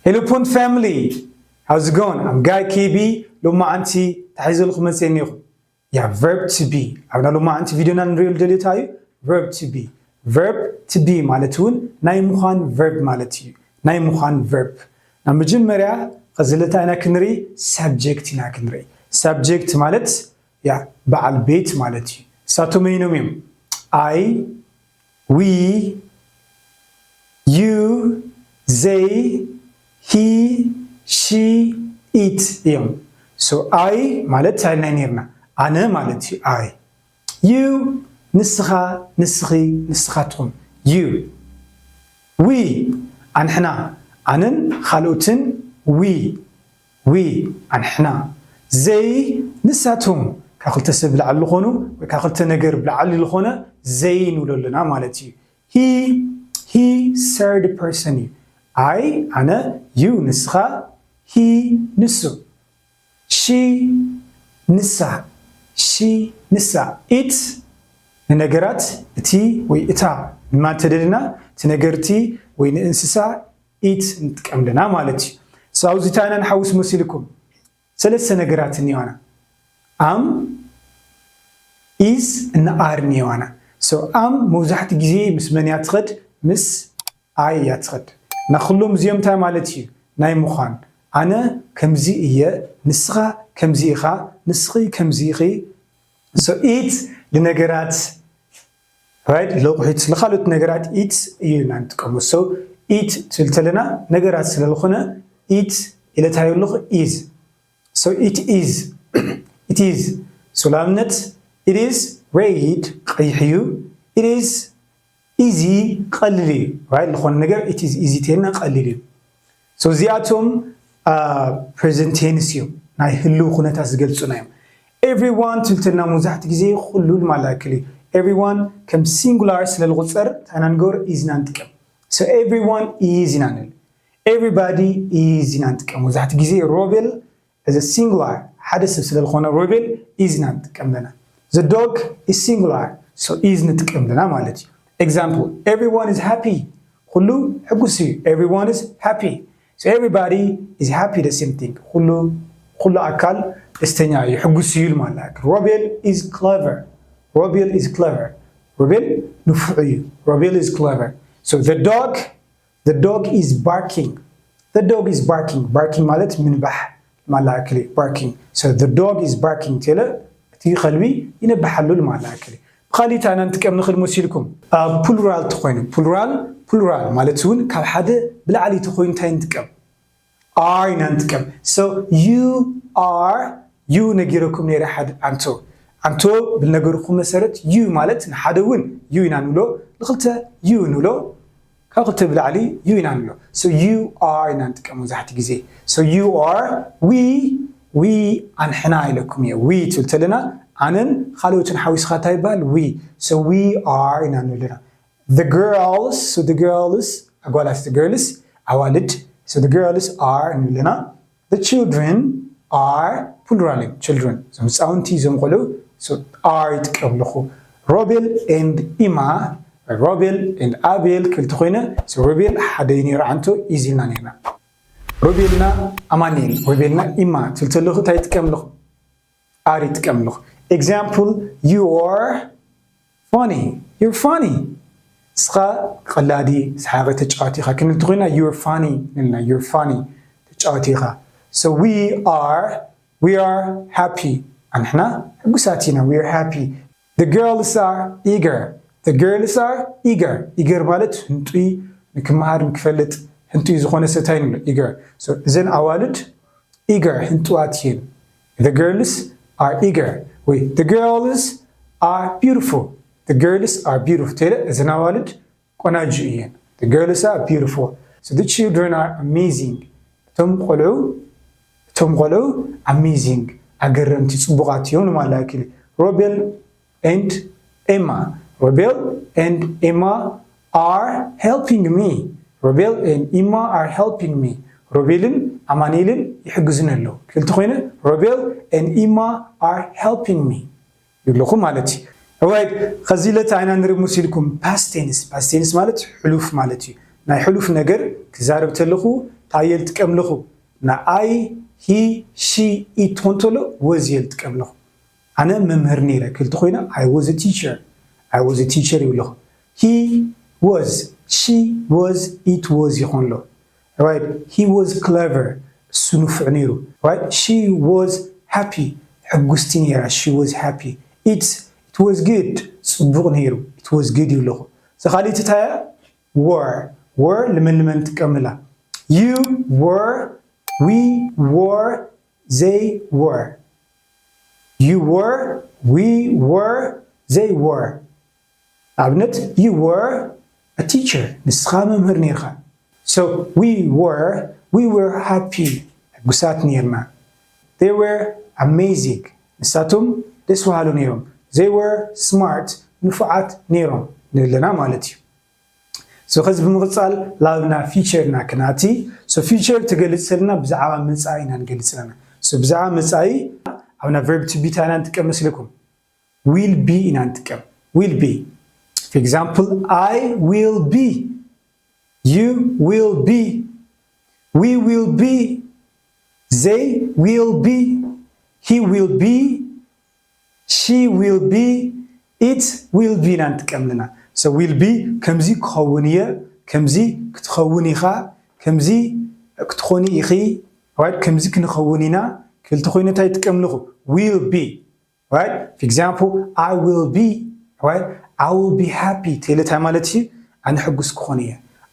Hello Pond family, how's it going? I'm Guy K B. ሎማዓንቲ ተሒዘልኩም መፅእ እኒኹ። ያ verb to be ኣብና ሎማዓንቲ ቪድዮና ንሪኦ ደልዮ እንታይ እዩ? Verb to be. Verb to be ማለት እውን ናይ ምዃን verb ማለት እዩ። ናይ ምዃን verb። ናብ መጀመርያ ኸዚ ለታ ኢና ክንርኢ፣ subject ኢና ክንርኢ። Subject ማለት ያ በዓል ቤት ማለት እዩ። እሳቶም መይኖም እዮም? I, we, you, they, he, she, it እዮም። So I ማለት እንታይ ኢልና ነርና? ኣነ ማለት እዩ። I, you ንስኻ፣ ንስኺ፣ ንስኻትኩም። You, we ኣንሕና፣ ኣነን ካልኦትን። We, we ኣንሕና። They ንሳቶም ካብ ክልተ ሰብ ብላዕሊ ዝኾኑ ወይ ካብ ክልተ ነገር ብላዕሊ ዝኾነ they ንብሎ ኣለና ማለት እዩ። He, he third person እዩ። I ኣነ፣ you ንስኻ፣ he ንሱ፣ she ንሳ፣ she ንሳ። It ንነገራት እቲ ወይ እታ ንማን ተደልና እቲ ነገር እቲ ወይ ንእንስሳ it ንጥቀም ኣለና ማለት እዩ። So ኣብዚ እንታይ ኢና ንሓውስ መሲልኩም? ሰለስተ ነገራት እኒዋና። Am, is እና are እኒዋና። So am መብዛሕትኡ ግዜ ምስ መን እያ ትኸድ? ምስ I እያ ትኸድ። ንኹሎም እዚኦም እንታይ ማለት እዩ? ናይ ምዃን። ኣነ ከምዚ እየ፣ ንስኻ ከምዚ ኢኻ፣ ንስኺ ከምዚ ኢኺ። So it ንነገራት፣ right? ለቑሒት፣ ንኻልኦት ነገራት it እዩ ኢና ንጥቀሙ። So it ትብል ተለና ነገራት ስለ ዝኾነ it ኢለ እንታይ ኣለኹ? Is. So it is. It is. So ንኣብነት it is red ቀይሕ እዩ። It is easy ቀሊል እዩ። Right? ዝኾነ ነገር it is easy ተልና ቀሊል እዩ። So እዚኣቶም present tense እዮም፣ ናይ ህልው ኩነታት ዝገልጹና እዮም። Everyone ትብል ተለና መብዛሕትኡ ግዜ ኩሉ ማለት ያክል እዩ። Everyone ከም singular ስለ ዝቑጸር እንታይ ኢና ንገብር? Is ኢና ንጥቀም። So everyone is ኢና ንብል። Everybody is ኢና ንጥቀም። መብዛሕትኡ ግዜ ሮቤል as a singular ሓደ ሰብ ስለ ዝኾነ ሮቤል is ኢና ንጥቀም ኣለና። The dog is singular, so is ንጥቀም ኣለና ማለት እዩ። Example, everyone is happy. ኩሉ ሕጉስ እዩ። Everyone is happy. So everybody is happy, the same thing. ኩሉ፣ ኩሉ ኣካል ደስተኛ እዩ፣ ሕጉስ እዩ ማለት። ሮቤል is clever. ሮቤል is clever. ሮቤል ንፉዕ እዩ። ሮቤል is clever. So the dog, the dog is barking. The dog is barking. Barking ማለት ምንባሕ ማለት ያክል እዩ። Barking. So the dog is barking ተለ እቲ ከልቢ ይነብሕ ኣሎ ማለት ያክል እዩ። ብኻሊእ እንታይ ኢና ንጥቀም ንኽእል መሲልኩም? ኣብ plural ተኾይኑ፣ plural፣ plural ማለት እውን ካብ ሓደ ብላዕሊ ተኾይኑ እንታይ ንጥቀም? Are ኢና ንጥቀም። So you are፣ you ነጊረኩም ነይረ ሓደ ኣንቶ። ኣንቶ ብልነገርኩም መሰረት you ማለት ንሓደ እውን you ኢና ንብሎ፣ ንኽልተ you ንብሎ፣ ካብ ክልተ ብላዕሊ you ኢና ንብሎ። So you are ኢና ንጥቀም መብዛሕትኡ ግዜ። So you are፣ we፣ we ኣንሕና ኢለኩም እየ። We ትብል ተለና ኣነን ካልኦትን ሓዊስኻ እንታይ ይበሃል? We። So we are ኢና ንብል ኣለና። The girls፣ so the girls ኣጓላት፣ the girls ኣዋልድ። So the girls are ንብል ኣለና። The children are plural እዮም። Children እዞም ህፃውንቲ፣ እዞም ቆልዑ። So are ይጥቀም ኣለኹ። ሮቤል and ኢማ፣ ሮቤል and ኣቤል ክብል ተኾይነ፣ so ሮቤል ሓደ እዩ ነይሩ ኣንቶ፣ is ኢልና ነይርና። ሮቤልና ኣማኑኤል፣ ሮቤልና ኢማ ትብል ተለኹ እንታይ ይጥቀም ኣለኹ? Are ይጥቀም ኣለኹ። Example, you are funny. You're funny. ንስኻ ቀላዲ፣ ሰሓቂ፣ ተጫዋቲ ኢኻ ክንብል ተኾይና you're funny ንልና። You're funny። ተጫዋቲ ኢኻ። So we are፣ we are happy. ኣንሕና ሕጉሳት ኢና። We are happy. The girls are eager. The girls are eager. Eager ማለት ህንጡይ፣ ንክመሃር ንክፈልጥ ህንጡይ ዝኾነ ሰብ እንታይ ንብሎ? Eager። So እዘን ኣዋልድ eager ህንጡዋት እየን። The girls are eager ወይ the girls are beautiful. The girls are beautiful ተለ እዘን ኣዋልድ ቆናጁ እየን። The girls are beautiful. So the children are amazing. እቶም ቆልዑ፣ እቶም ቆልዑ amazing፣ ኣገረምቲ፣ ጽቡቓት እዮም ንማለት ያክል። ሮቤል and Emma. Robel and Emma are helping me. Robel and Emma are helping me. ሮቤልን ኣማኑኤልን ይሕግዙኒ ኣለዉ። ክልተ ኮይነ፣ Robel and Emma are helping me ይብለኹ ማለት እዩ። Alright፣ ኸዚ ለታ ኢና ንርኢ ምስ ኢልኩም past tense። Past tense ማለት ሕሉፍ ማለት እዩ። ናይ ሕሉፍ ነገር ክዛረብ ተለኹ እንታይ እየ ዝጥቀም ኣለኹ? ንኣይ፣ ሂ፣ ሺ፣ ኢት ትኾን ተሎ ወዝ እየ ዝጥቀም ኣለኹ። ኣነ መምህር ነይረ ክልቲ ኮይነ፣ I was a teacher፣ I was a teacher ይብለኹ። He was፣ she was፣ it was ይኾን ኣሎ። Right? He was clever፣ እሱ ንፉዕ ነይሩ። Right? She was happy፣ ሕጉስቲ ነይራ። She was happy። It፣ it was good፣ ጽቡቕ ነይሩ። It was good ይብለኹ። እዚ ካልእቲ እንታይ እያ? Were፣ were ልመን ልመን ትጥቀምላ? You were፣ we were፣ they were። You were፣ we were፣ they were። ኣብነት፣ you were a teacher፣ ንስኻ መምህር ነርካ። So we were፣ we were happy፣ ሕጉሳት ነርና። They were amazing፣ ንሳቶም ደስ በሃሉ ነይሮም። They were smart፣ ንፉዓት ነይሮም ንብለና ማለት እዩ። So ከዚ ብምቕጻል ላብና ፊቸርና ክናቲ። So ፊቸር ትገልጽ ዘለና ብዛዕባ መጻኢ ኢና ንገልጽ ዘለና። So ብዛዕባ መጻኢ ኣብና ቨርብ ቱ ቢ እንታይ ኢና ንጥቀም መስለኩም? Will be ኢና ንጥቀም። Will be። For example, I will be፣ you will be፣ we will be፣ they will be፣ he will be፣ she will be፣ it will be ኢና ንጥቀም ኣለና። So will be ከምዚ ክኸውን እየ፣ ከምዚ ክትኸውን ኢኻ፣ ከምዚ ክትኾኒ ኢኺ፣ right? ከምዚ ክንኸውን ኢና ክብል ተኾይኑ እንታይ ይጥቀም ኣለኹ? Will be። Right? For example, I will be፣ right? I will be happy። ተይለ እንታይ ማለት እዩ? ኣነ ሕጉስ ክኾን እየ።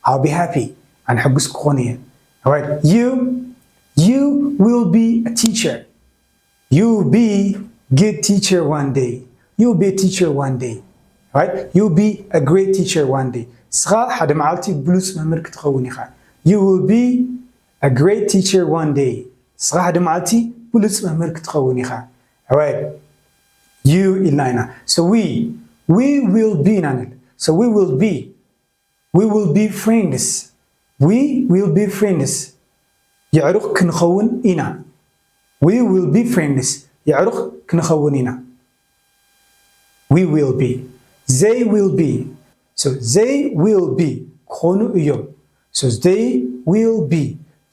I'll be happy። ኣነ ሕጉስ ክኾን እየ። Right? You፣ you will be a teacher። You'll be good teacher one day። You'll be a teacher one day። Right? You'll be a great teacher one day። ንስኻ ሓደ መዓልቲ ብሉጽ መምህር ክትኸውን ኢኻ። You will be a great teacher one day። ንስኻ ሓደ መዓልቲ ብሉጽ መምህር ክትኸውን ኢኻ። Right? You ኢልና ኢና። So we፣ we will be ኢና ንብል። So we will be፣ we will be friends። We will be friends። የዕሩኽ ክንኸውን ኢና። We will be friends። የዕሩኽ ክንኸውን ኢና። We will be። They will be። So they will be ክኾኑ እዮም። So they will be።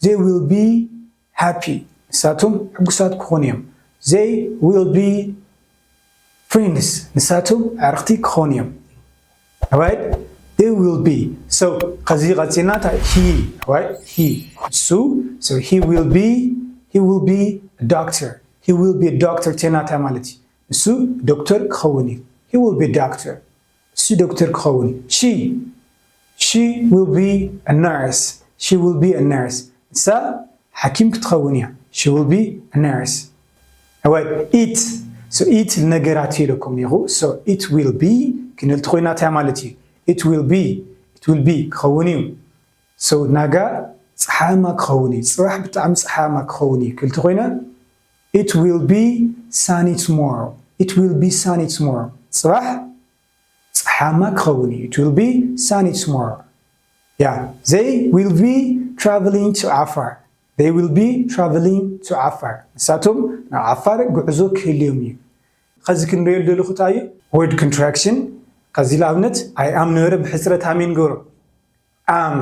They will be happy። ንሳቶም ሕጉሳት ክኾኑ እዮም። They will be friends። ንሳቶም ኣዕርኽቲ ክኾኑ እዮም። Right? They will be። So ከዚ ቀጺልና እንታይ? He፣ right? He። እሱ፣ so he will be፣ he will be a doctor። He will be a doctor ተይልና እንታይ ማለት እዩ? እሱ ዶክተር ክኸውን እዩ። He will be a doctor። እሱ ዶክተር ክኸውን እዩ። She፣ she will be a nurse። She will be a nurse። ንሳ ሓኪም ክትኸውን እያ። She will be a nurse። Right? It፣ so it ነገራት ኢለኩም እኒኹ። So it will be ክንብል ተኾይና እንታይ ማለት እዩ? It will be፣ it will be ክኸውን እዩ። So ናጋ ጸሓያማ ክኸውን እዩ። ጽባሕ ብጣዕሚ ጸሓያማ ክኸውን እዩ ክብል ተኾይነ፣ it will be sunny tomorrow። It will be sunny tomorrow። ጽባሕ ጸሓያማ ክኸውን እዩ። It will be sunny tomorrow። Yeah, they will be traveling to Afar። They will be traveling to Afar። ንሳቶም ናብ ዓፋር ጉዕዞ ክህልዮም እዩ። ከዚ ክንሪኦ ዝደለኹ እንታይ እዩ? Word contraction። ከዚ ንኣብነት፣ I am ነበረ ብሕጽረት ኣሜን ገይሮ። Am፣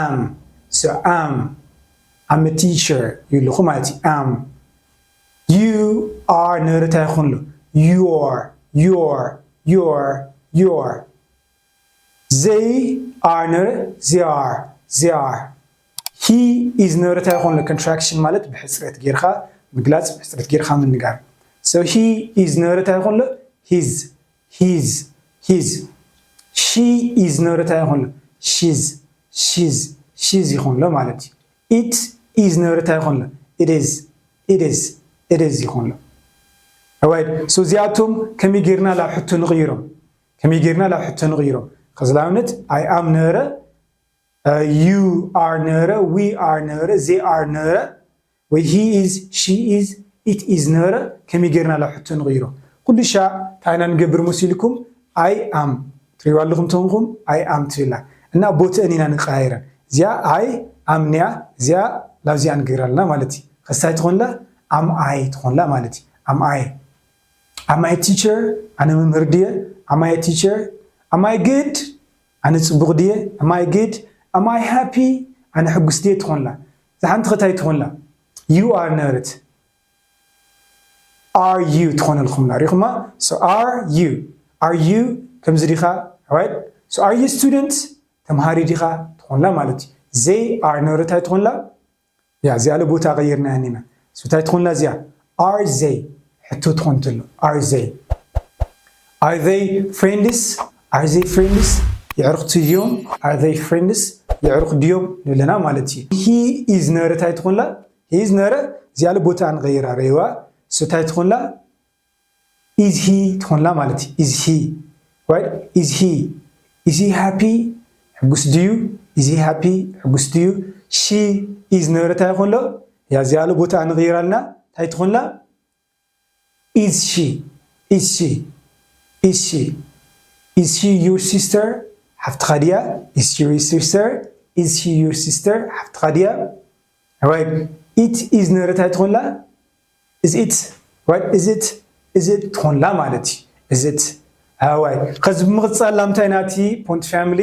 am። So am፣ I'm a teacher ይብለኹ ማለት እዩ። Am። You are ነበረ እንታይ ይኾን ኣሎ? Your፣ your፣ your፣ your። They are ነበረ they are፣ they are። He is ነበረ እንታይ ይኾን ኣሎ? Contraction ማለት ብሕጽረት ጌርካ ምግላጽ፣ ብሕጽረት ጌርካ ምንጋር። So he is ነበረ እንታይ ይኾን ኣሎ? His፣ his፣ his። She is ነበረ እንታይ ይኾን ኣሎ? She's፣ she's፣ she's ይኾን ኣሎ ማለት እዩ። It is ነበረ እንታይ ይኾን ኣሎ? It is፣ it is፣ it is ይኾን ኣሎ። Alright፣ so እዚኣቶም ከመይ ጌርና ላብ ሕቶ ንቕይሮም? ከመይ ጌርና ላብ ሕቶ ንቕይሮም? ከዚ ንኣብነት፣ I am ነበረ፣ uh, you are ነበረ፣ we are ነበረ፣ they are ነበረ፣ ወይ he is፣ she is፣ it is ነበረ፣ ከመይ ጌርና ላብ ሕቶ ንቕይሮ? ኩሉ ሻዕ እንታይ ኢና ንገብር መሲልኩም? I am ትሪእዋ ኣለኹም ተኾንኩም፣ I am ትብላ እና ቦትአን ኢና ንቀያይረን። እዚኣ I am ንያ፣ እዚኣ ላብዚኣ ንግር ኣለና ማለት እዩ። ከስታይ ትኾንላ? Am I ትኾንላ ማለት እዩ። Am I? Am I a teacher? ኣነ መምህር ድየ? Am I a teacher? Am I good? ኣነ ጽቡቕ ድየ? Am I good? Am I happy? ኣነ ሕጉስ ድየ ትኾንላ። እዛ ሓንቲ ኸ እንታይ ትኾንላ? You are ነበረት። Are you ትኾነልኩምላ። ሪኹማ? So are you? Are you ከምዚ ዲኻ? Right? So are you student? ተምሃሪ ዲኻ? ትኾንላ ማለት እዩ። They are ነበረት እንታይ ትኾንላ? ያ እዚኣ ለ ቦታ ቀይርና ያኒና። So እንታይ ትኾንላ እዚኣ? Are they? ሕቶ ትኾን ትሎ። Are they? Are they friends? Are they friends? የዕሩኽቲ ድዮም? Are they friends? የዕሩኽ ድዮም? ንብለና ማለት እዩ። He is ነበረ እንታይ ትኾንላ? He is ነበረ እዚኣ ለ ቦታ ንቐይራ ረይዋ። So እንታይ ትኾንላ? Is he ትኾንላ ማለት እዩ። Is he? Right? Is he? Is he happy? ሕጉስ ድዩ? Is he happy? ሕጉስ ድዩ? She is ነበረ እንታይ ይኾንሎ? ያ እዚኣ ለ ቦታ ንቐይራልና እንታይ ትኾንላ? Is she? Is she? Is she? Is she your sister? ሓፍትኻ ድያ? Is she your sister? Is she your sister? ሓፍትኻ ድያ? Right. It is ነበረ እንታይ ትኾንላ? Is it? Right? Is it? Is it ትኾንላ ማለት እዩ። Is it? ኣዋይ ከዚ ብምቕጻል ላምታይ ናቲ ፖንት ፋሚሊ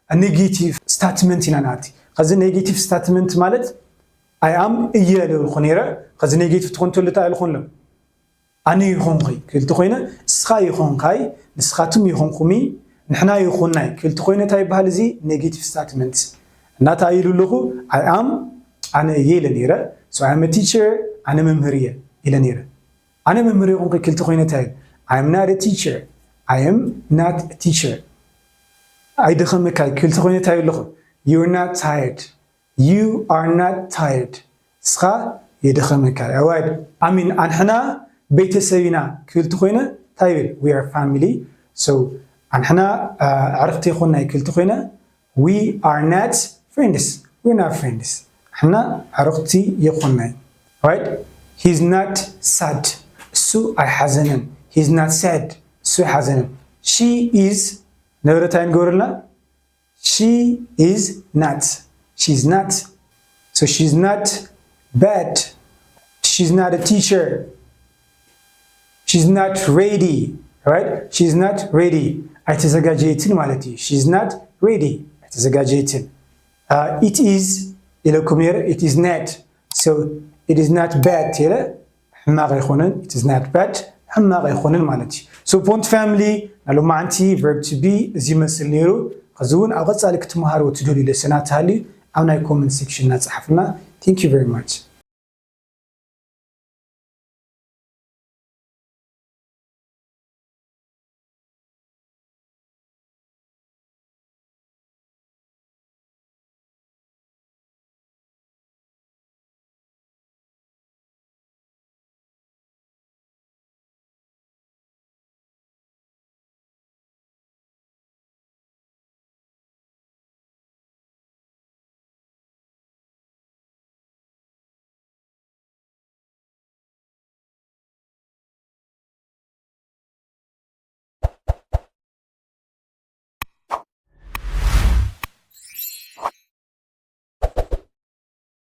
ኔጌቲቭ ስታትመንት ኢና ናቲ። ከዚ ኔጌቲቭ ስታትመንት ማለት I am እየ ልብልኩ ነይረ። ከዚ ኔጌቲቭ ትኾን ትሉ እንታይ ኢልኩ ኣሎ? ኣነ ይኾንኩ ክልቲ ኮይነ እስኻ ይኾንካይ ንስኻትም ይኾንኩሚ ንሕና ይኾናይ ክልቲ ኮይነ እንታይ ይበሃል? እዚ ኔጌቲቭ ስታትመንት። እና እንታይ ኢሉ ኣለኹ? I am ኣነ እየ ኢለ ነይረ። So I am a teacher ኣነ መምህር እየ ኢለ ነይረ። ኣነ መምህር ይኹንኩ ክልቲ ኮይነ እንታይ ኢል? I am not a teacher. I am not a teacher. ኣይደኸመካይ ክልቲ ኮይነ እንታይ ኣለኹ? You're not tired. You are not tired. እስኻ የደኸመካይ። ኣዋይድ ኣሚን ኣንሕና ቤተሰብ ኢና ክልቲ ኮይነ እንታይ ይብል? We are family. So ኣንሕና ኣዕርኽቲ ይኾናይ ክልቲ ኮይነ We are not friends. We're not friends. እሕና ኣዕሩኽቲ የኾናይ። Right? He's not sad. እሱ ኣይሓዘንን። He's not sad. እሱ ኣይሓዘንን። She is ነበረ እንታይ ንገብረልና? She is not. She's not. So she's not bad. She's not a teacher. She's not ready, right? She's not ready. ኣይተዘጋጀየትን ማለት እዩ። She's not ready. ኣይተዘጋጀየትን። Uh, it is ኢለኩም ነይረ። It is not. So it is not bad ኢለ ሕማቕ ኣይኮነን። It is not bad. ሕማቕ ኣይኮነን ማለት እዩ። So ፖንት ፋሚሊ ናሎማዓንቲ verb to be እዚ ይመስል ነይሩ። ከዚ እውን ኣብ ቀጻሊ ክትመሃርዎ ትደልዩ ለሰናት ሃልዩ ኣብ ናይ ኮመንት ሴክሽን እናጸሓፉና። Thank you very much.